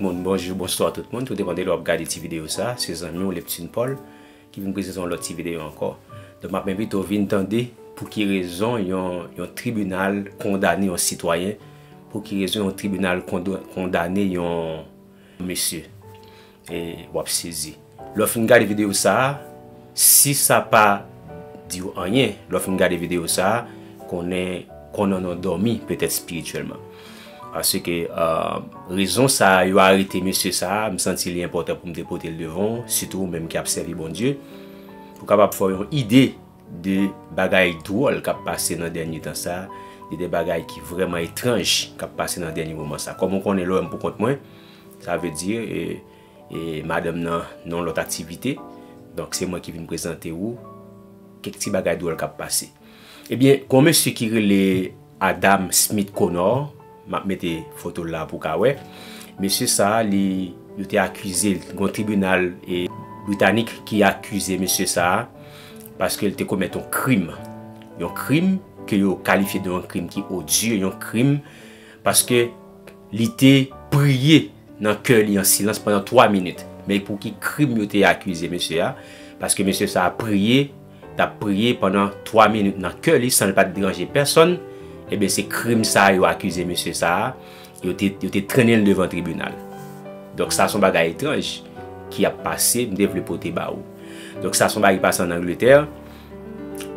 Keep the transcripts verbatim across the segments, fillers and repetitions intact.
Moun, bonjou, bonswa tout moun. Tou depann de lè w ap gade ti videyo sa, se zanmi w Leptune Paul ki vin prezante yon lòt ti videyo ankò. Donk, m ap envite w vin tande pou ki rezon yon, yon tribinal kondane yon sitwayen, pou ki rezon yon tribinal kondo-, kondane yon mesye. E w ap sezi. Lè w fin gade videyo sa a, si sa pa di w anyen, lè w fin gade videyo sa a, konnen, konnen w dòmi, petèt espirityèlman. Paske, euh, rezon sa a, yo arete mesye sa a, m santi li enpòtan pou m te pote l devan w, sitou ou menm ki ap sèvi Bondye, pou w kapab fè w yon ide de bagay dwòl k ap pase nan dènye tan sa a, de, de bagay ki vrèman etranj k ap pase nan dènye moman sa a. Kòm ou konnen, lè w wè m pou kont mwen, sa vle di, e, e madanm nan nan yon lòt aktivite. Donk, se mwen ki vin prezante ou kèk ti bagay dwòl k ap pase. Ebyen, gon mesye ki rele Adam Smith Connor, m ap mete foto l la pou w ka wè. Mesye sa a, li, yo te akize l, gon tribinal, e, britanik ki akize mesye sa a paske l te komèt yon krim. Yon krim ke yo kalifye de yon krim ki odye, yon krim paske li te priye nan kè li an silans pandan twa minit. Men pou ki krim yo te akize mesye a? Paske mesye sa a priye, t ap priye pandan twa minit nan kè li san l pa t deranje pèsòn. Ebyen, se krim sa a yo akize mesye sa a. Yo te, yo te trennen l devan tribinal. Donk, sa se yon bagay etranj ki ap pase, m te vle pote ba ou. Donk, sa se yon bagay ki pase ann Angletè.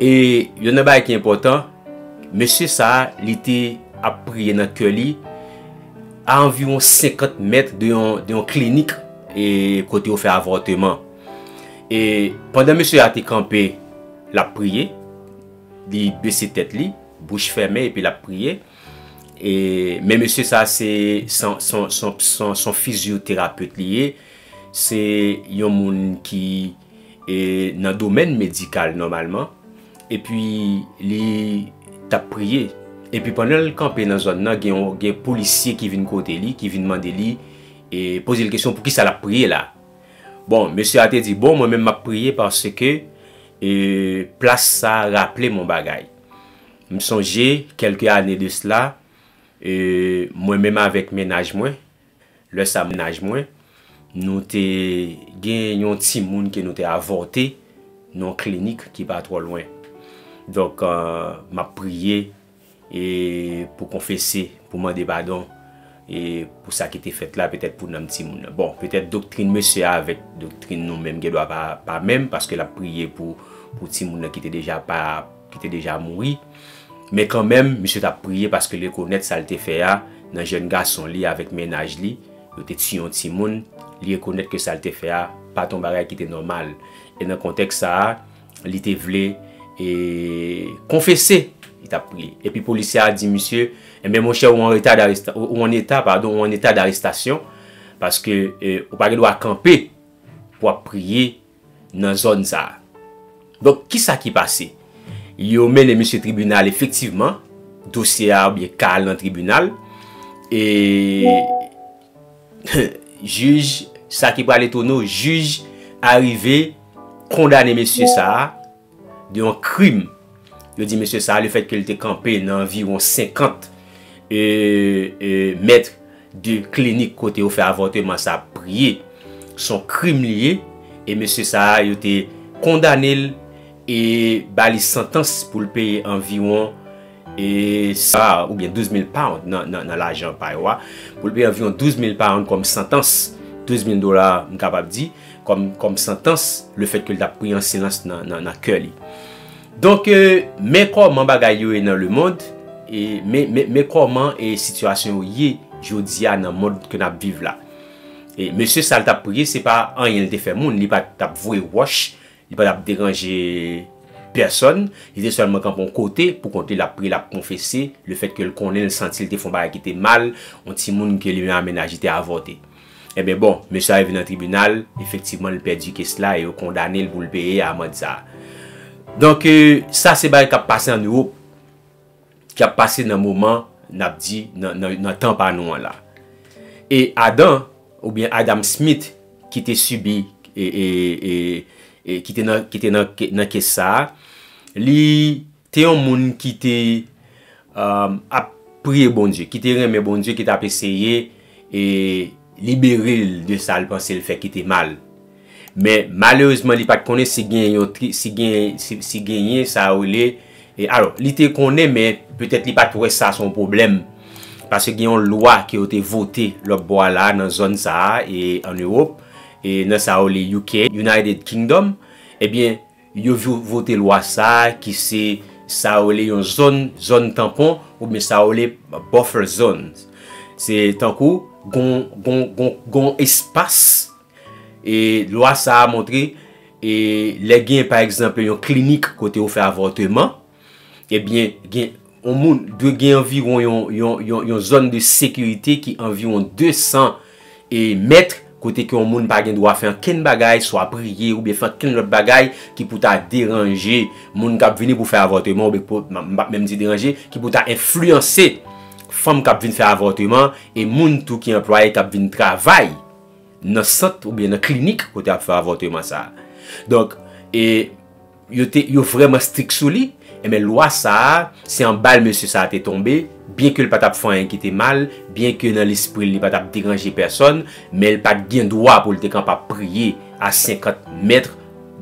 E youn nan bagay ki enpòtan, mesye sa a, li te ap priye nan kè li, a anviwon senkant mèt de yon, de yon klinik, e, kote yo fè avòteman. E pandan mesye a te kanpe, l ap priye, li bese tèt li, bouch fèmen, epi l ap priye. E, men mesye sa, se, se, se, se, se, se yon fizyoterapet li ye. Se yon moun ki, e, nan domèn medikal nòmalman. Epi li t ap priye. Epi pandan l kanpe nan zòn nan, gen yon, gen polisye ki vin kote li, ki vin mande li, e poze l kesyon poukisa l ap priye la. Bon, mesye a te di, bon, mwen menm m ap priye paske, e, plas sa a raple m yon bagay. M sonje, kèlke ane de sila, e, mwen menm avèk mennaj mwen, lè sa mennaj mwen, nou te gen yon timoun ke nou te avòte nan yon klinik ki pa twò lwen. Donk, e, m ap priye, e, pou konfese, pou mande padon, e, pou sa ki te fèt la, petèt pou nanm timoun nan. Bon, petèt doktrin mesye a avèk doktrin nou menm gen dwa pa, pa menm, paske l ap priye pou, pou timoun nan ki te deja pa, ki te deja mouri. Men kanmenm, misye t ap priye paske l rekonèt sa l te fè a nan jèn gason li avèk mennaj li. Yo te tiye yon timoun. Li rekonèt ke sa l te fè a pa t yon bagay ki te nòmal. E nan kontèks sa a, li te vle, e, konfese. Li t ap priye. Epi polisye a di misye, ebyen, monchè, ou an eta daresta-, ou an eta, padon, ou an eta darestasyon, paske, e, ou pa gen dwa kanpe pou w ap priye nan zòn sa a. Donk, kisa ki pase? Yo mennen misye tribinal efektivman, dosye a oubyen ka a nan tribinal, e jij, sa ki pral etone w, jij arive kondane mesye sa a de yon krim. Yo di mesye sa a, lefètke l te kanpe nan anviwon senkant, e, e, mèt de klinik kote yo fè avòteman sa ap priye. Se yon krim li ye. E mesye sa a, yo te kondane l e ba li santans pou l peye anviwon, e, sa, oubyen douz mil pound nan, nan, nan lajan pa yo a, pou l peye anviwon douz mil pound kòm santans, douz mil dola, m kapab di, kòm, kòm santans, lefètke l t ap priye an silans nan, nan, nan kè li. Donk, e, men kòman bagay yo ye nan lemonn, e men, men, men kòman, e, sitiyasyon yo ye jodi a nan mond ke n ap viv la. E mesye sa l t ap priye, se pa anyen l te fè moun, li pa t ap voye wòch, li pa t ap deranje pèsòn, li te sèlman kanpe yon kote pou kont li, l ap priye, l ap konfese, lefètke l konnen, l santi l te fè yon bagay ki te mal, yon timoun ke li menm ak mennaj li te avòte. Ebyen bon, mesye a rive nan tribinal, efektivman, l pèdi kes la e yo kondane l pou l peye amann sa a. Donk, e, sa se bagay k ap pase ann Ewòp, k ap pase nan moman, n ap di, nan, nan, nan tan pa nou an la. E Adan, oubyen Adam Smith, ki te sibi, e, e, e, e, ki te nan, ki te nan, nan kes sa a, li te yon moun ki te, um, ap priye Bondye, ki te renmen Bondye, ki t ap eseye, e, libere l de sa l panse l fè ki te mal. Men malerezman, li pa t konnen si gen yon tri, si gen, si, si genyen sa yo rele, e, alò, li te konnen, men petèt li pa t wè sa se yon pwoblèm. Paske gen yon lwa ke yo te vote lòt bò a la, nan zòn sa a, e, ann Ewòp, e, nan sa yo rele U K, United Kingdom, ebyen, yo vo-, vote lwa sa a ki se sa yo rele yon zòn, zòn tanpon, oubyen sa yo rele buffer zones. Se tankou gon, gon, gon, gon espas, e lwa sa a montre, e lè gen, pa egzanp, yon klinik kote yo fè avòteman, ebyen, gen yon moun dwe gen anviwon yon, yon, yon, yon zòn de sekirite ki anviwon de san e mèt, kote ke yon moun pa gen dwa fè ankenn bagay, swa priye, oubyen fè ankenn lòt bagay ki pou ta deranje moun k ap vini pou fè avòteman, oubyen pou, m, m p ap menm di deranje, ki pou ta enfliyanse fanm k ap vin fè avòteman, e moun tou ki anplwaye k ap vin travay nan sant oubyen nan klinik kote y ap fè avòteman sa a. Donk, e, yo te, yo vrèman strik sou li, enben lwa sa a, se anba l mesye sa a te tonbe, byen ke l pa t ap fè anyen ki te mal, byen ke nan lespri l li pa t ap deranje pèsòn, men l pa t gen dwa pou l te kapab priye a senkant mèt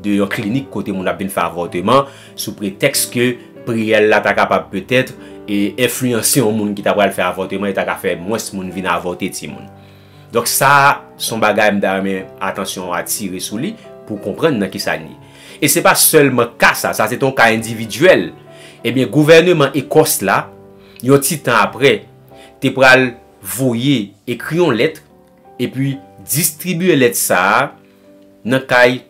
de yon klinik kote moun ap vin fè avòteman, sou pretèks ke priyè l la ta kapab petèt, e, enfliyanse yon moun ki ta pral fè avòteman, e ta ka fè mwens moun vin avòte timoun. Donk sa, se yon bagay m ta renmen atansyon w atire sou li pou w konprann nan kisa n ye. E se pa sèlman ka sa, sa se te yon ka endividyèl. Ebyen, gouvèneman Ekòs la, yon ti tan apre, te pral voye, ekri yon lèt, epi distribiye lèt sa a nan kay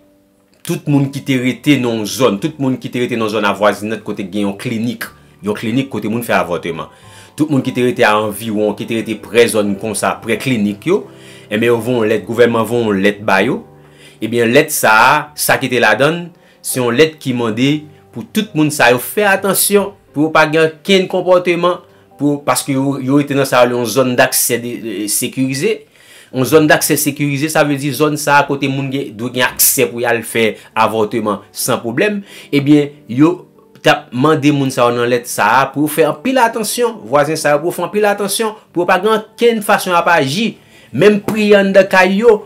tout moun ki te rete nan yon zòn, tout moun ki te rete nan yon zòn avwazinant kote gen yon klinik, yon klinik kote moun fè avòteman. Tout moun ki te rete a anviwon, ki te rete prè zòn konsa, prè klinik yo, enben yo voye yon lèt, gouvènman voye yon lèt ba yo. Ebyen, lèt sa a, sa ki te ladan l, se yon lèt ki mande pou tout moun sa yo fè atansyon, pou yo pa gen okenn konpòteman, pou, paske yo, yo rete nan sa yo rele yon zòn daksè de, de, sekirize. Yon zòn daksè sekirize, sa vle di zòn sa a kote moun gen, dwe gen aksè pou y al fè avòteman san pwoblèm. Ebyen, yo t ap mande moun sa yo nan lèt sa a pou yo fè anpil atansyon, vwazen sa yo, pou yo fè anpil atansyon, pou yo pa gen okenn fason y ap aji, menm priye anndan kay yo,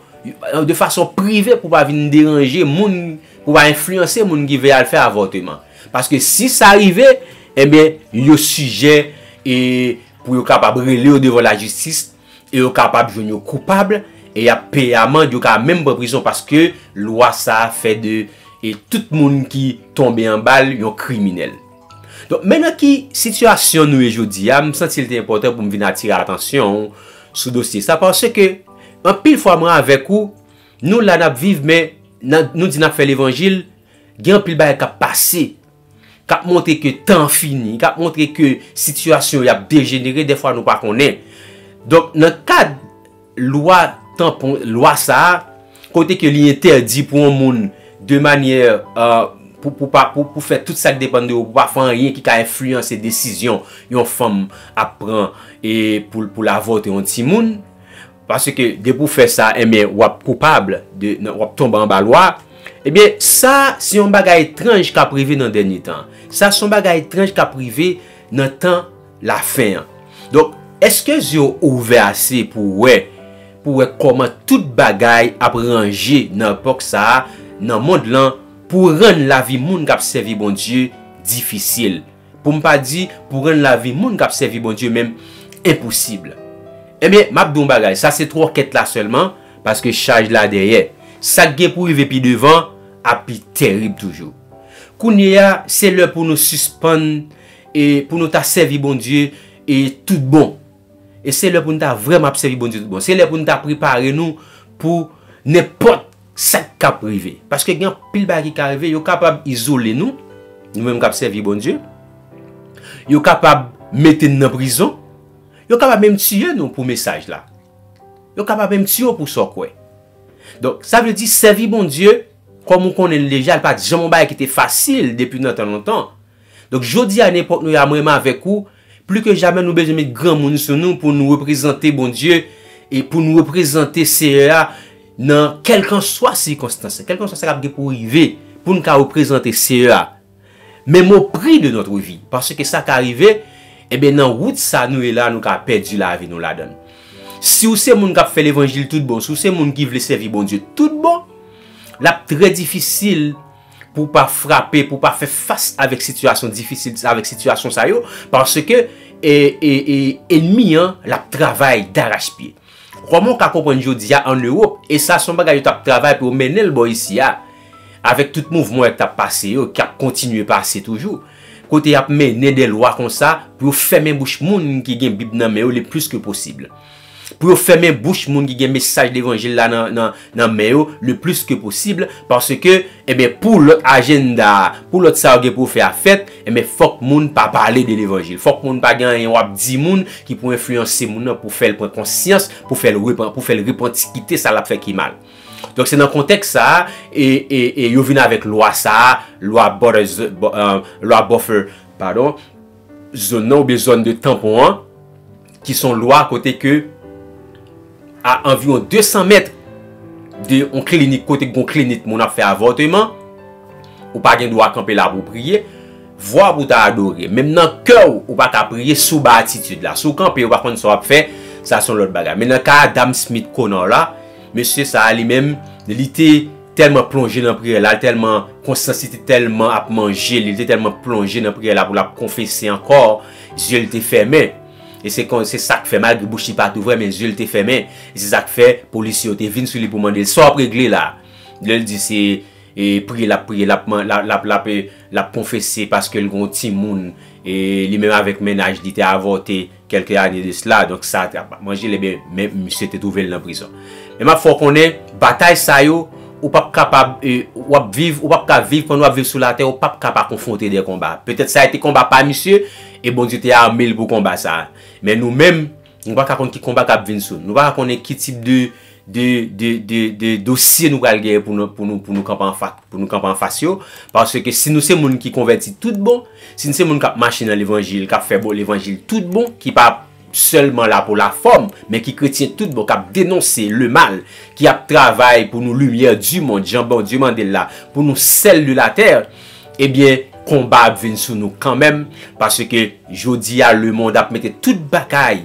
de fason prive pou pa vin deranje moun, pou pa enfliyanse moun ki vle al fè avòteman. Paske si sa rive, enben, yo sijè e pou yo kapab rele yo devan lajistis, e yo kapab jwenn yo koupab, e y ap peye amand, yo ka menm pran prizon paske lwa sa a fè de, e tout moun ki tonbe anba l yon kriminèl. Donk, men nan ki sitiyasyon nou ye jodi a, m santi l te enpòtan pou m vin atire atansyon w sou dosye sa, paske anpil fwa mwen avèk ou, nou la n ap viv, men nan, nou di n ap fè levanjil, gen anpil bagay k ap pase, k ap montre ke tan an fini, k ap montre ke sitiyasyon yo ap dejenere, dèfwa nou pa konnen. Donk, nan kad lwa tanpon, lwa sa a, kote ke li entèdi pou yon moun de manyè, euh, pou, pou, pa, pou, pou fè tout sa k depann de ou, pou pa fè anyen ki ka enfliyanse desizyon yon fanm ap pran e pou, pou l avòte yon timoun, paske depi w fè sa, enben, w ap koupab, de, nan, w ap tonbe anba lwa. Ebyen, sa, se yon bagay etranj k ap rive nan dènye tan. Sa, se yon bagay etranj k ap rive nan tan lafen an. Donk, èske zye w ouvè ase pou w wè, pou w wè kòman tout bagay ap ranje nan epòk sa a, nan mond lan, pou rann lavi moun k ap sèvi Bondye difisil? Pou m pa di pou rann lavi moun k ap sèvi Bondye menm enposib. Ebyen, m ap di w yon bagay, sa se twòkèt la sèlman, paske chaj la dèyè. Sa k gen pou rive pi devan ap pi tèrib toujou. Kounye a, se lè pou nou sispann e pou nou ta sèvi Bondye e tout bon. E se lè pou nou ta vrèman ap sèvi Bondye tout bon. Se lè pou nou ta prepare nou pou nenpòt sa k ap rive. Paske gen anpil bagay ki ka rive, yo kapab izole nou, nou menm k ap sèvi Bondye. Yo kapab mete n nan prizon. Yo kapab menm tiye nou pou mesaj la. Yo kapab menm tiye w pou sa w kwè. Donk, sa vle di sèvi Bondye, kòm ou konnen l deja, l pa t janm yon bagay ki te fasil depi nan tan lontan. Donk, jodi a, nenpòt nou ye a, mwen menm avèk ou, pli ke jamè nou bezwen met granmoun sou nou pou nou reprezante Bondye e pou nou reprezante Seyè a nan kèlkanswa sikonstans, kèlkanswa sa k ap gen pou rive, pou n ka reprezante Seyè a. Même au prix de notre vie. Paske sa ka rive, ebyen, nan wout sa nou ye la, nou ka pèdi lavi nou ladan l. Si w se moun k ap fè levanjil tout bon, si w se moun ki vle sèvi Bondye tout bon, l ap trè difisil pou w pa frape, pou w pa fè fas avèk sitiyasyon difisil, avèk sitiyasyon sa yo, paske e, e, e, ènmi an, l ap travay darachpye. Kòman w ka konprann jodi a ann Ewòp, e sa se yon bagay yo t ap travay pou yo mennen l bò isi a, avèk tout mouvman yo k t ap pase yo, k ap kontinye pase toujou, kote y ap mennen de lwa konsa pou yo fèmen bouch moun ki gen Bib nan men yo le plis ke posib. Pou yo fèmen bouch moun ki gen mesaj levanjil la nan, nan, nan men yo le plis ke posib, paske, ebyen, pou lòt ajanda a, pou lòt sa yo gen pou yo fè a fèt, ebyen, fòk moun pa pale de levanjil. Fòk moun pa gen anyen w ap di moun ki pou enfliyanse moun nan, pou fè l pran konsyans, pou fè l repan-, pou fè l repanti, kite sa l ap fè ki mal. Donk, se nan kontèks sa a, e, e, e yo vin avèk lwa sa a, lwa borders, bo-, euh, lwa buffer, padon, zòn nan oubyen zòn de tanpon an, ki se yon lwa kote ke a anviwon de san mèt de yon klinik, kote gen yon klinik moun ap fè avòtman, ou pa gen dwa kanpe la pou w priye, vwa pou w ta adore. Menm nan kè w, ou pa ka priye si w ba atitid la. Si w kanpe, ou pa konn sa w ap fè, sa se yon lòt bagay. Men nan ka Adam Smith Connor la, mesye sa a li menm, li te tèlman plonje nan priyè la, li tèlman, konsyans li te tèlman ap manje li, li te tèlman plonje nan priyè la pou l ap konfese ankò, zye l te fèmen. E se kon, se sa k fè, malgre bouch li pa t ouvè, men zye l te fèmen. E se sa k fè, polisye yo te vin sou li pou mande l, "Sa w ap regle la?" Lè l di se, e, priye l ap priye, l ap man-, l ap, l ap, l ap, e, l ap konfese paske l gen yon timoun, e, li menm avèk mennaj li te avòte kèlke ane de sila, donk sa t ap manje l, ebyen, men misye te twouve l nan prizon. Men m ap fè w konnen, batay sa yo, ou p ap kapab, e, w ap viv, ou p ap ka viv, pandan w ap viv sou latè, ou p ap ka pa konfwonte de konba. Petèt sa a te konba pa misye, e Bondye te ame l pou konba sa a. Men nou menm, nou pa ka konn ki konba k ap vin sou nou. Nou pa ka konnen ki tip de, de, de, de, de dosye nou pral genyen pou nou, pou nou, pou nou kanpe anfa-, pou nou kanpe anfas yo. Paske si nou se moun ki konvèti tout bon, si nou se moun k ap mache nan levanjil, k ap fè bon levanjil tout bon, ki pa sèlman la pou lafòm, men ki kretyen tout bon, k ap denonse lemal, ki ap travay pou nou, limyè di mond, jan Bondye mande l la, pou nou sèl de latè, ebyen, konba ap vin sou nou kanmenm, paske jodi a, lemonn ap mete tout bagay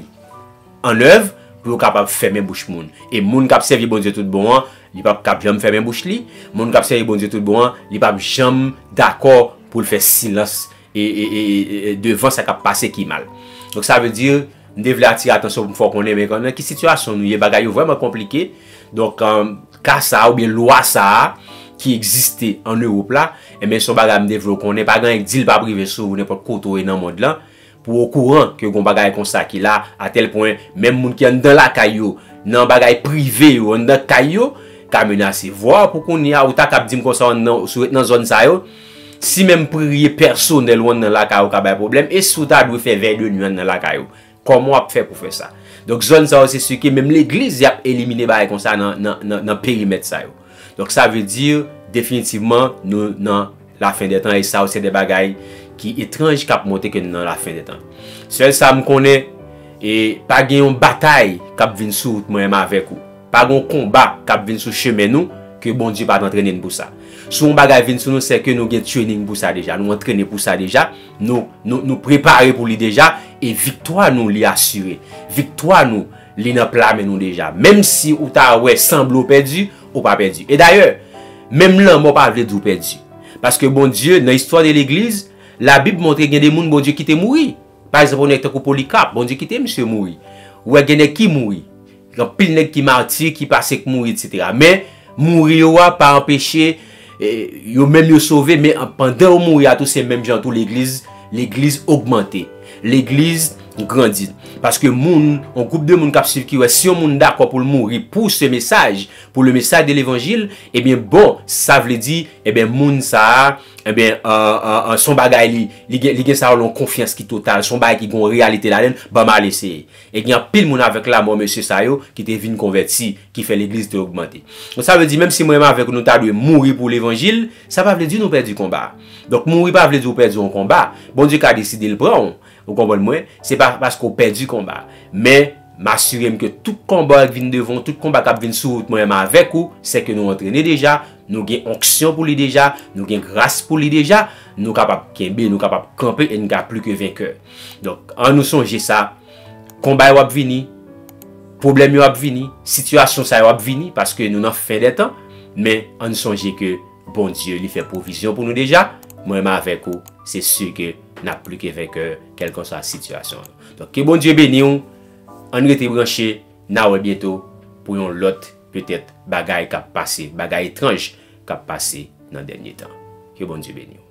an èv pou yo kapab fèmen bouch moun. E moun k ap sèvi Bondye tout bon an, li p ap kab janm fèmen bouch li. Moun k ap sèvi Bondye tout bon an, li p ap janm dakò pou l fè silans e, e, e, e, e, devan sa k ap pase ki mal. Donk, sa vle di, m te vle atire atansyon pou m fè w konnen, men nan ki sitiyasyon nou ye, bagay yo vrèman konplike. Donk, um, ka sa a oubyen lwa sa a ki egziste ann Ewòp la, enben, se yon bagay m te vle w konnen, pa gen anyen k di l p ap rive sou ou nenpòt kote w ye nan mond lan, pou w okouran ke gon bagay konsa ki la, atèl pwen, menm moun ki anndan lakay yo, nan bagay prive yo, anndan kay yo, ka menase. Vwa pou kounye a, ou ta kab di m konsa, w anndan, si w ret nan zòn sa yo, si menm priye pèsonèl ou anndan lakay ou ka bay pwoblèm, e si w ta dwe fè vèy de nwi anndan lakay ou, kòman w ap fè pou fè sa? Donk, zòn sa yo, se si ke menm legliz, y ap elimine bagay konsa nan, nan, nan, nan perimèt sa yo. Donk, sa vle di, definitivman, nou nan lafen dè tan, e sa yo se de bagay ki etranj k ap montre ke nou nan lafen dè tan. Sèl sa m konnen, e pa gen yon batay k ap vin sou wout mwen menm avèk ou. Pa gen yon konba k ap vin sou chemen nou ke Bondye pa t antrene n pou sa. Si yon bagay vin sou nou, se ke nou gen training pou sa deja, nou antrene pou sa deja, nou, nou, nou prepare pou li deja, e viktwa nou, li asire. Viktwa nou, li nan pla men nou deja. Menm si ou ta wè sanble w pèdi, ou pa pèdi. E dayè, menm lanmò pa vle di w pèdi. Paske Bondye, nan istwa de legliz, Labib montre gen de moun Bondye kite mouri. Pa egzanp, yon nèg tankou Polikap, Bondye kite misye mouri. Ou wè gen nèg ki mouri. Gen anpil nèg ki mati, ki pase k mouri, etsetera. Men, mouri yo a pa anpeche, e, yo menm yo sove, men an-, pandan yo mouri a tou, se menm jan tou legliz, legliz ogmante. Legliz grandi. Paske moun, yon gwoup de moun k ap swiv ki wè si yon moun dakò pou l mouri pou se mesaj, pou le mesaj de levanjil, ebyen bon, sa vle di, ebyen moun sa a, ebyen, an, an, an, se yon bagay li, li gen, li gen sa yon konfyans ki total, se yon bagay ki gen yon reyalite ladan l, ban m al eseye. E gen anpil moun avèk lanmò mesye sa yo ki te vin konvèti, ki fè legliz te ogmante. Donk sa vle di, menm si mwen menm avèk ou nou ta dwe mouri pou levanjil, sa pa vle di nou pèdi konba a. Donk mouri pa vle di ou pèdi yon konba. Bondye ka deside l pran w. Ou konprann mwen? Se pa paske w pèdi konba a. Men, m asire m ke tout konba k vin devan w, tout konba k ap vin sou wout mwen menm avèk ou, se ke nou antrene deja, nou gen onksyon pou li deja, nou gen gras pou li deja, nou kapab kenbe, nou kapab kanpe, e nou ka pli ke venkè. Donk, ann nou sonje sa, konba yo ap vini, Pwoblèm yo ap vini, sitiyasyon sa yo ap vini, paske nou nan fen dè tan, men ann sonje ke Bondye li fè pwovizyon pou nou deja, mwen menm avèk ou, se si ke n ap pli ke venkè, kèlkanswa sitiyasyon an. Donk, ke Bondye beni w, ann rete branche, n a wè byento pou yon lòt, petèt, bagay k ap pase, bagay etranj k ap pase nan dènye tan. Ke Bondye beni w.